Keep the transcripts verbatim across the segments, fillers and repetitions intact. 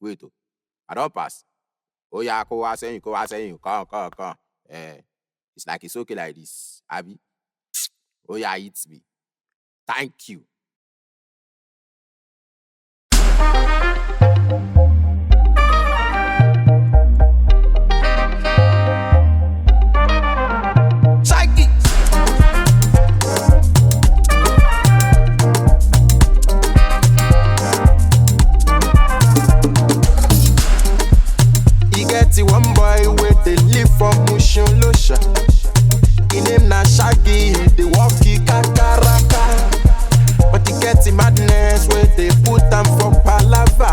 Wait o, I don pass. Oya, kó wá sẹ́yìn, kó wá sẹ́yìn, come, come, come. Eh, it's like it's okay like this, abi? Oya, hit me. Thank you. Shaggy. E get one boy wey dey live for Mushin Losha. Him name na Shaggy, he dey work e kakaraka. But e get the madness wey dey put am for palava.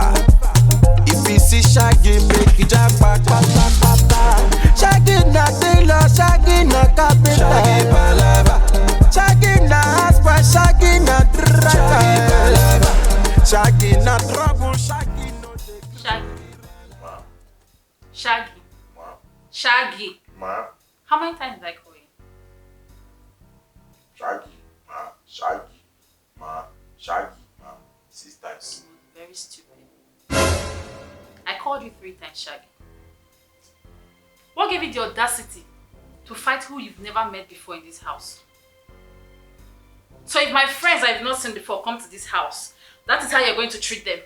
If you see Shaggy, make you japa kpatakpata. Shaggy na tailor, Shaggy na carpenter. Shaggy palava. Shaggy na house boy, Shaggy na driver. Shaggy palava. Shaggy na trouble, Shaggy no dey. Shaggy. Ma. Shaggy. Ma. Shaggy. Ma. How many times did I call you? Shaggy. Ma. Shaggy. Ma. Shaggy. Ma. Six times. Mm, very stupid. I called you three times, Shaggy. What gave you the audacity to fight who you've never met before in this house? So if my friends I've not seen before come to this house, that is how you're going to treat them?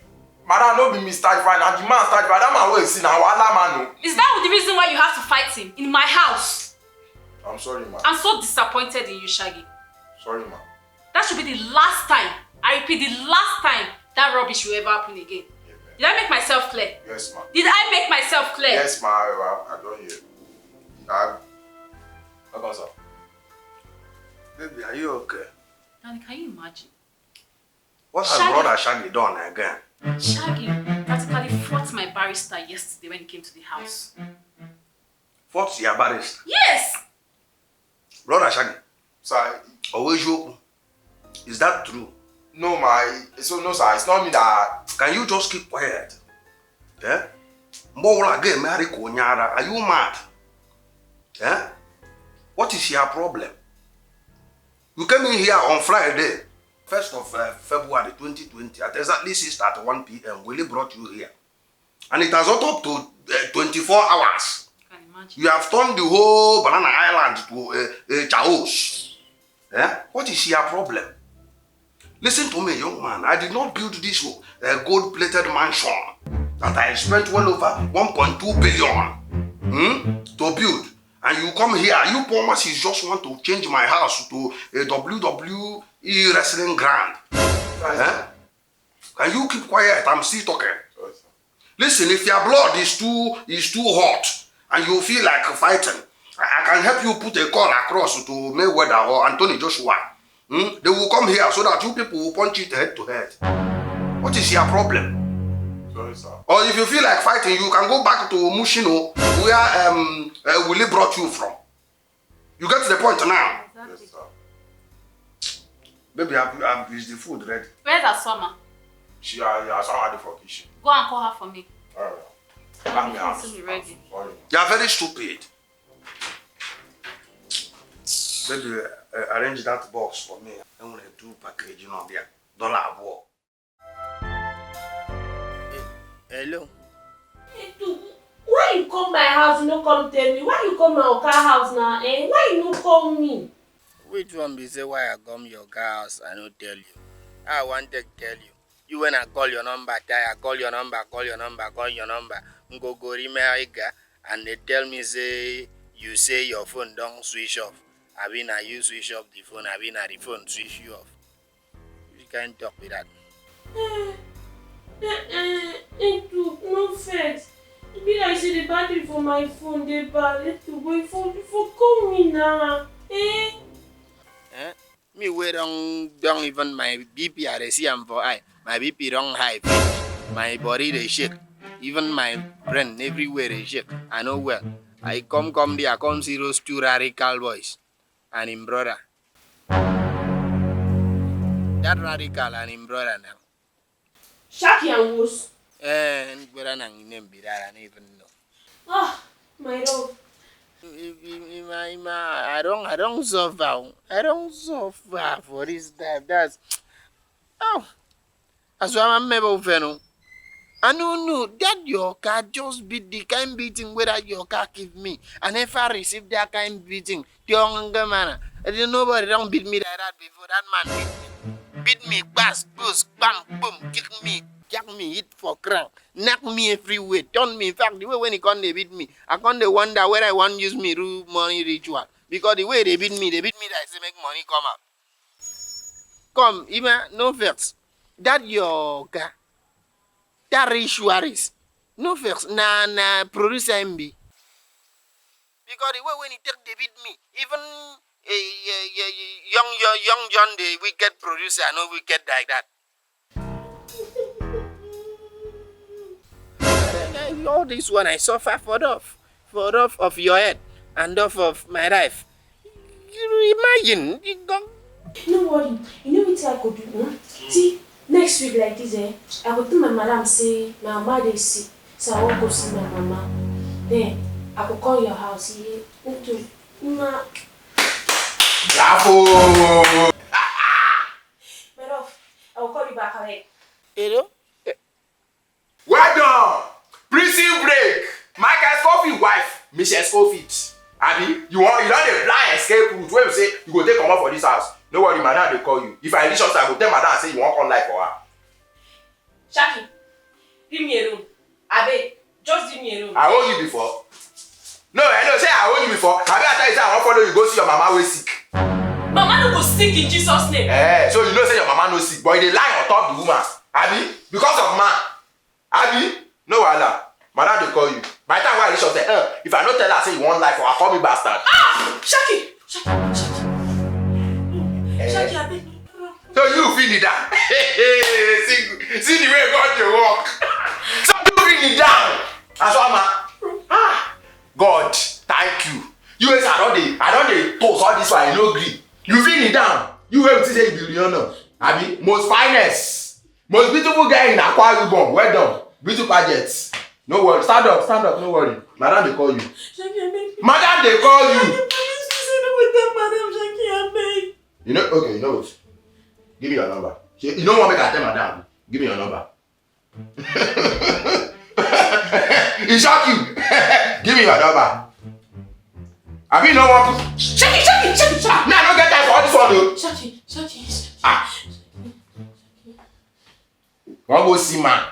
Madam, no be me start fight. Na the man start fight. That man wey you see na wahala man o. Is that the reason why you have to fight him in my house? I'm sorry, ma. I'm so disappointed in you, Shaggy. Sorry, ma. That should be the last time. I repeat, the last time that rubbish will ever happen again. Amen. Did I make myself clear? Yes, ma. Did I make myself clear? Yes, ma. I, I, I don hear. I, I got some. Baby, are you okay? Danny, can you imagine? What has Shaggy brother Shaggy done again? Shaggy practically fought my barrister yesterday when he came to the house. Fought your barrister? Yes! Brother Shaggy. Sir. Always you. Is that true? No, my. So, no, sir. It's not me that. Can you just keep quiet? Eh? Mgbe ọbụla gị emegharị ka onye ara, are you mad? Eh? What is your problem? You came in here on Friday, first of, uh, February twenty twenty, at exactly six thirty-one p m. Willie brought you here. And it has not up to, uh, twenty-four hours. Can imagine. You have turned the whole Banana Island to a, a chaos. Eh? What is your problem? Listen to me, young man. I did not build this, uh, gold-plated mansion that I spent well over one point two billion, hmm, to build. And you come here, you poor masses just want to change my house to a W W E wrestling ground. Eh? Can you keep quiet? I'm still talking. Sorry, sir. Listen, if your blood is too, is too hot and you feel like fighting, I, I can help you put a call across to Mayweather or Anthony Joshua. Hmm? They will come here so that you people will punch it head to head. What is your problem? Sorry, sir. Or if you feel like fighting, you can go back to Mushin, where, um, uh, Willie brought you from. You get to the point now? Exactly. Yes, sir. Baby, I've, I've, is the food ready? Where's Asoma? She, uh, yeah, Asoma dey for kitchen. Go and call her for me. All right. Let me ask. Everything will be ready. Sorry. You are very stupid. Baby, uh, arrange that box for me. I want to do package, you know, there. Dollar abụọ. Eh, hello. Etu, why you come my house, you no come tell me? Why you come my Oka house now, eh? Why you no call me? Which one be say why I come your Oka house, I no tell you? I wan take tell you. You when I call your number, tire, call your number, call your number, call your number. Ngogori me aiga, and they tell me say you say your phone don switch off. Abi na you switch off the phone, abi na the phone switch you off. Which kind talk be that? Eh, eh, eh, Etu, no vex. E be like say the battery for my phone dey bad. Etu, but you for, you for call me now. Eh? Eh? Me wey don, don even my B P, I dey see am for eye. My B P don high finish. My body dey shake. Even my brain everywhere dey shake. I no well. I come, come there, I come see those two radical boys and him brother. That radical and him brother now. Shaki and Wos. Eh, and brother na him name be that, I no even know. Ah, my love. If, if, if I, if I, I don, I don suffer o. I don suffer for this life. That's, oh, that's why I'm able to. I no know. That your car just beat the kind beating where that your car give me. I never received that kind beating. The younger man, I didn't, nobody don't beat me like that before. That man beat me, beat me, bass, boost, bam, boom, kick me, kick me, hit for ground, knock me everywhere, turn me. In fact, the way when he come dey beat me, I come dey wonder where I want use me do money ritual, because the way they beat me, they beat me like say make money come out. Come, Ima, no vex. That your car, that ritual is no vex. Na na producer M B. Because the way when he take dey beat me, even eh, eh, eh, young young young John, the wicked producer, no wicked like that. All this one I suffer for love, for love of your head and love of my life. You imagine, you go. No worry, you know wetin I go do? Hmm? See, next week like this, eh, I go tell my madam say my mama dey sick, so I wan go see my mama. Then I go come your house, you hear? Into ma. Bravo! My love, I will call you back, abeg. You know? Well done! Prison break! Michael Scofield wife, Michelle Scofield. Abi, you wan you don dey plan escape route wey be say you go take comot for this house. No worry, madam dey call you. If I reach house, I go tell madam say you wan come lie for her. Shaki, leave me alone. Abeg, just leave me alone. I owe you before. No, I know say I owe you before. Abi I tell you say I wan follow you go see your mama wey sick. Mama no go sick in Jesus name. Eh, so you know say your mama no sick, but you dey lie on top the woman. Abi, because of man. Abi, no wahala. Madam dey call you. By the time wey I reach house, eh, if I no tell her say you wan lie for her, call me bastard. Ah! Shaki! Shaki! Shaki! Shaki, abeg. So you fit kneel down. see, see the way God dey work. So you fit kneel down. Asoma. Ah, God, thank you. You wey say I don dey, I don dey toast all this while, you no gree. You fit kneel down. You wey be say you be Rihanna, abi most finest, most beautiful girl in Akwa Ibom. Well done, beauty pageant. No worry, stand up, stand up, no worry. Madam dey call you. Shaki, abeg. Madam dey call you. Shaki, promise me say no go tell madam, Shaki, abeg. You know, okay, you know what? Give me your number. Shey you no wan make I tell madam? Give me your number. E shock you. Give me your number. Abi you no wan put. Shaki, Shaki, Shaki, Shaki. Me, I no get time for all this one o. Shaki, Shaki, Shaki. Ah. Wan go see man.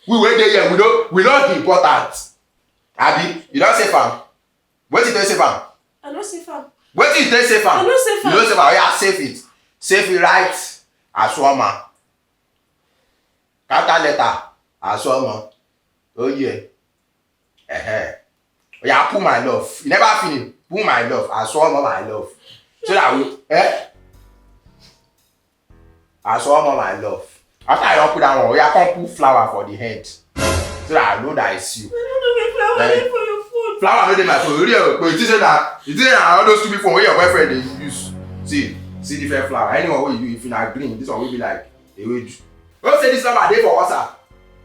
We wey dey here, we no, we no important. Abi, you don save am? Wetin you take save am? I no save am. Wetin you take save am? I no save am. You no save am? Oya, save it. Save it, write Asoma. Capital letter, Asoma. Oh yeah. Uh-huh. Oya, put my love. You never finish. Put my love. Asoma, my love. So that we, eh? Asoma, my love. After I don put that one, oya, come put flower for the head. So that I know that it's you. I no know where flower dey for your phone. Flower no dey my phone. Really, but you think say na, you think say na all those stupid phone wey your boyfriend dey use. See, see the fair flower. Anyone wey you do, if na green, this one wey be like ewedu. Hope say this number dey for WhatsApp.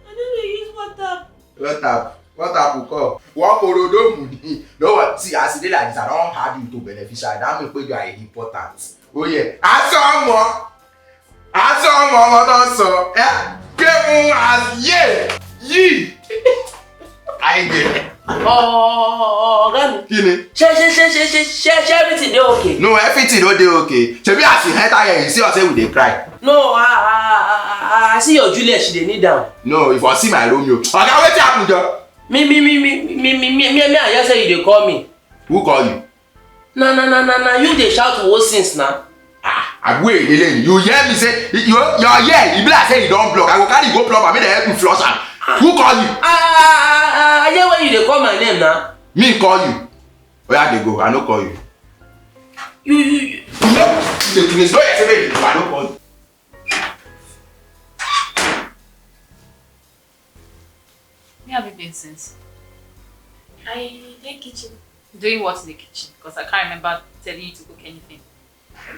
I no dey use WhatsApp. WhatsApp, WhatsApp will call. Wọ́n korodo mu ni. No what? See, as e dey like this, I don add you to beneficiary. That mean pé you are important. Oh yeah. Asoma. Asoma, ọmọ tó ń sọ. Ẹ kéwù as yé yìí. Ayé. Ọ̀gá mi, Kí ni? ṣé ṣé ṣé ṣé ṣé ṣé ṣé everything dey okay? No, everything no dey okay. Shebi as you enter here, you see us say we dey cry. No, I I I I I see your Juliet, she dey kneel down. No, if I see my Romeo. Oga, wetin happen, Joe? Me me me me me me me me me I hear say you dey call me. Who call you? Na na na na na you dey shout wo since na. Ah, Agwe, Elaine, you hear me say, you, your ear, e be like say you don block. I go carry you go plumber, make dem help you flush am. Who call you? Ah ah ah ah I hear when you dey call my name na. Me call you. Oya, dey go, I no call you. You you you. You no, you dey craze. No, you say make you, I no call you. Where have you been since? I dey kitchen. Doing what in the kitchen? Because I can't remember telling you to cook anything.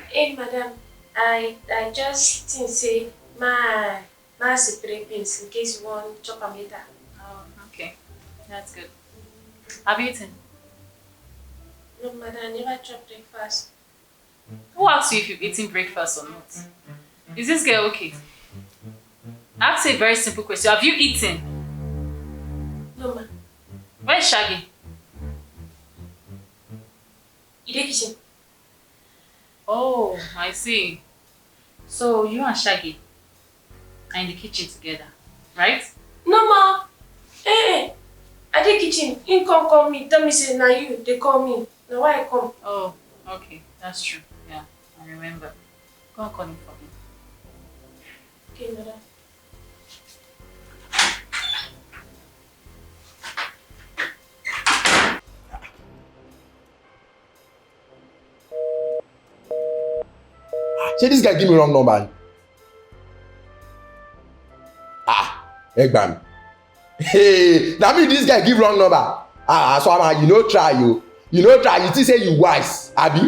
Hey, madam, I I just think say ma ma separate beans in case you wan chop am later. Oh, okay. That's good. Have you eaten? No, madam, I never chop breakfast. Who asked you if you've eaten breakfast or not? Is this girl okay? I ask you a very simple question. Have you eaten? No, ma. Where's Shaggy? You dey kitchen? Oh, I see. So you and Shaggy are in the kitchen together, right? No, ma. Eh, eh. I dey kitchen. Him come call me. Tell me say na you dey call me. Na why I come. Oh, okay. That's true. Yeah, I remember. Go and call him for me. Okay, madam. Shey this guy give me wrong number? Ah, ẹ gbà mí. Hey, na me this guy give wrong number. Ah, so ama, you no try o. You no try. You think say you wise, abi?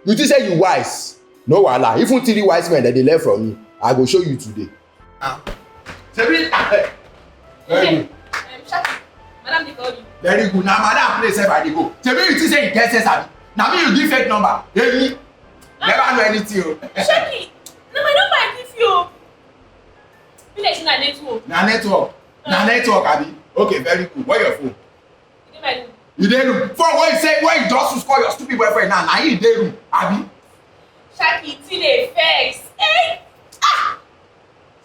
You think say you wise? No wahala. Even three wise men dem dey learn from me. I go show you today. Ah. Sebi, eh, very good. Um, Shaki, madam dey call you. Very good. Na madam place sef I dey go. Sebi you think say you get sense, abi? Na me you give fake number. Emi. Never know anything o. Shaki, na my number I give you. Be like say na network. Na network. Na network, abi? Okay, very good. Where your phone? You dey my room. You dey room. Phone wey you say, wey you just use call your stupid boyfriend now, na him dey room, abi? Shaki, you still dey vex. Eh? Ah!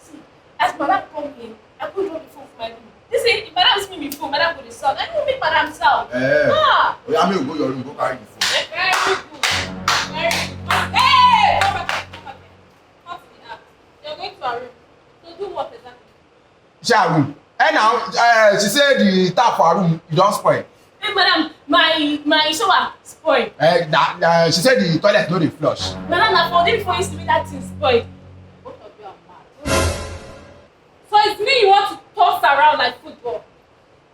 See, as madam come here, I go drop the phone for my room. They say if madam see me phone, madam go dey shout. I no make madam shout. Eh. Ah! Oya, make you go your room, go carry the phone. Very good. Very good. Hey! Come back here. Come back here. Come to the house. You're going to her room. So do what exactly? Shey her room? Eh, now, eh, she say the tap for her room, e don spoil. Hey, madam, my my shower spoil. Eh, na, na, she say the toilet no dey flush. Madam, na for day before you see me that thing spoil. Both of you are mad. So it's me you want to toss around like football,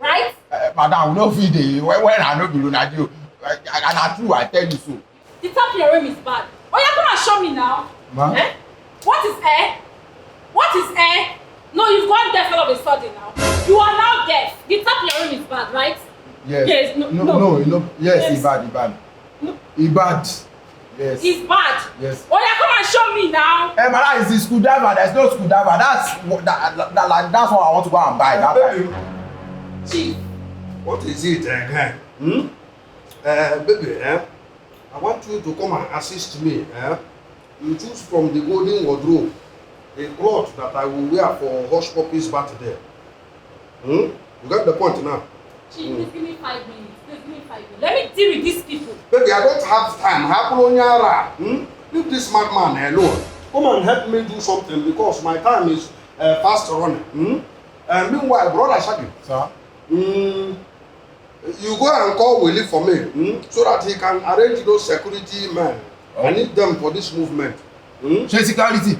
right? Eh, madam, we no fit dey, when, when I no be Ronaldo. Eh, and na true, I tell you so. The tap in your room is bad. Oh yeah, come and show me now. Ma? Eh? What is eh? What is eh? No, you've gone deaf all of a sudden now. You are now deaf. The tap in your room is bad, right? Yes. Yes, no, no, no. No, e no. Yes, Yes. E bad, e bad. No. E bad. Yes. It's bad. Yes. Oh yeah, come and show me now. Eh, madam, it's the screwdriver. There's no screwdriver. That's what, that, that, that, like, that's what I want to go and buy that time. Baby, Chief, what is it again? Hmm? Uh, baby, eh? I want you to come and assist me. Eh? You choose from the golden wardrobe a cloth that I will wear for Hush Puppy's birthday. Hmm? You get the point now? Chief, please give me five minutes. Please give me five minutes. Let me deal with these people. Baby, I don't have time. Hapụrụ onye ara. Hmm? Leave this madman alone. Come and help me do something because my time is uh, fast running. Hmm? Uh, meanwhile, brother Shaggy, Sir? mm, you go and call Willie for me, hmm, so that he can arrange those security men. I need them for this movement. Hmm? Shey security?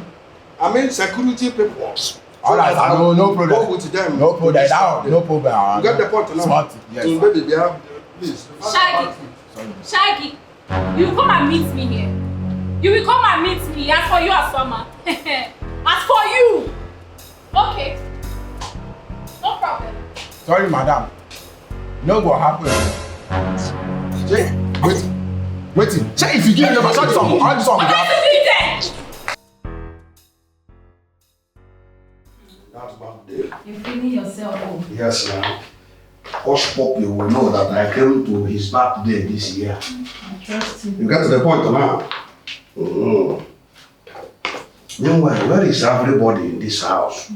I mean security people. So All right, that I no, no will problem. Go with them. No problem. This That, day. No problem. You get the point now? Smart. Yes, Mm, sir. Baby, yeah, please. Shaggy, Shaggy, you come and meet me here. You will come and meet me. As for you, Asoma. As for you. Okay. No problem. Sorry, madam. No go happen. Shey, wait, wait. Shey, if you give me number, sorry, some, all this one. What are you doing there? That birthday. You're feeling yourself. Oh. Yes, now. Hush Puppy will know that I came to his birthday this year. I trust you. You get to the point now. Mm-hmm. Meanwhile, where is everybody in this house?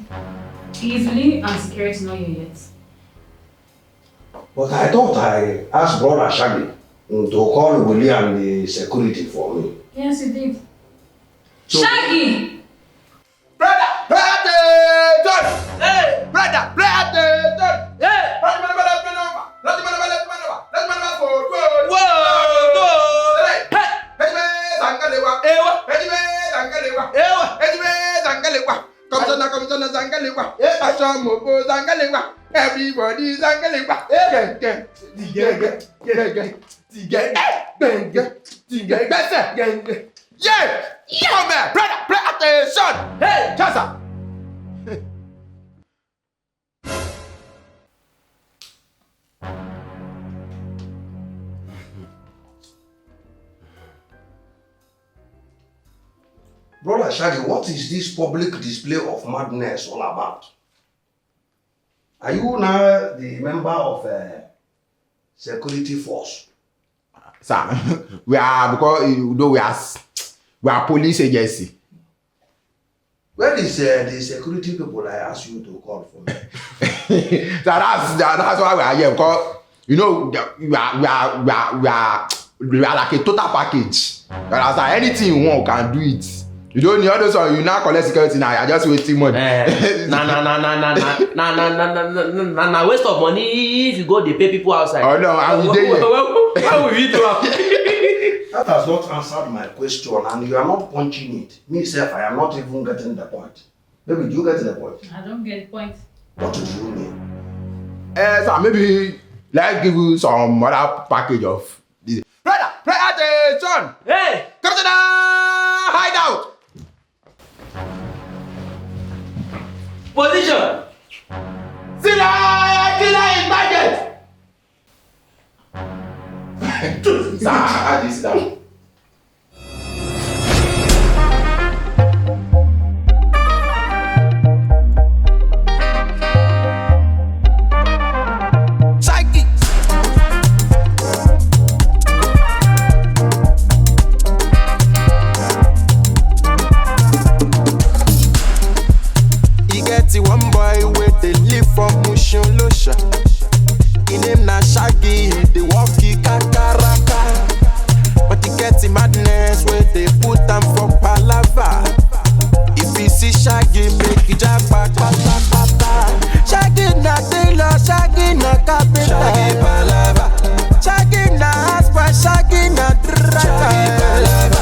Easily and security not here yet. But I thought I asked Brother Shaggy, mm, to call Willie and the security for me. Yes, you did. So- Shaggy! Brother, play attention! Hey! Brother, play attention! Hey! Whoa! Hey! Hey! Zangalewa! Ewa! Hey! Zangalewa! Ewa! Hey! Zangalewa! Commissioner, commissioner, Zangalewa! Hey! Ashomobo, Zangalewa! Everybody, Zangalewa! Hey! Genge! Genge! Genge! Genge! Genge! Genge! Gbese! Genge! Yeah! Come here, brother, play attention! Hey! Chasa! Brother Shaggy, what is this public display of madness all about? Are you now the member of a security force? Sir, we are, because you know, we are s- we are police agency. Where is uh, the security people I asked you to call for me? So that's that, that's why we are here, because you know, the- we are we are we are we are we are like a total package. You understand? Anything you want, we can do it. You don't need all those ones. You now collect security now. You're just wasting money. Eh, na na na na na na na na na na na na na waste of money if you go dey pay people outside. Oh no, and we dey here. Where we fit do am? That has not answered my question, and you are not punching it. Me self, I am not even getting the point. Baby, do you get the point? I don't get the point. What do you mean? Eh, sir, maybe let's give you some other package of this. Brother, pray attention. Hey, Come to the hideout. position. Sit down, killer in target. Sir, how do you sit down? E get the one boy wey dey live for Mushin Losha. Him name na Shaggy, he dey work e kakaraka. But e get the madness wey dey put am for palava. If you see Shaggy, make e japa kpatakpata. Shaggy na tailor, Shaggy na carpenter. Shaggy palava. Shaggy na husband, Shaggy na driver. Shaggy palava.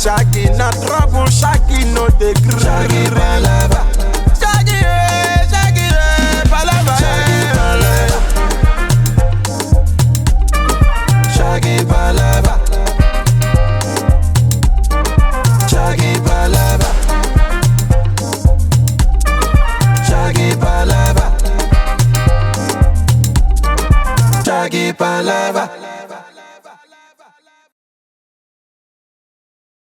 Shaggy na trouble, Shaggy no dey gree. Shaggy palava. Shaggy, eh, Shaggy, eh, palava, eh. Shaggy palava. Shaggy palava. Shaggy palava. Shaggy palava.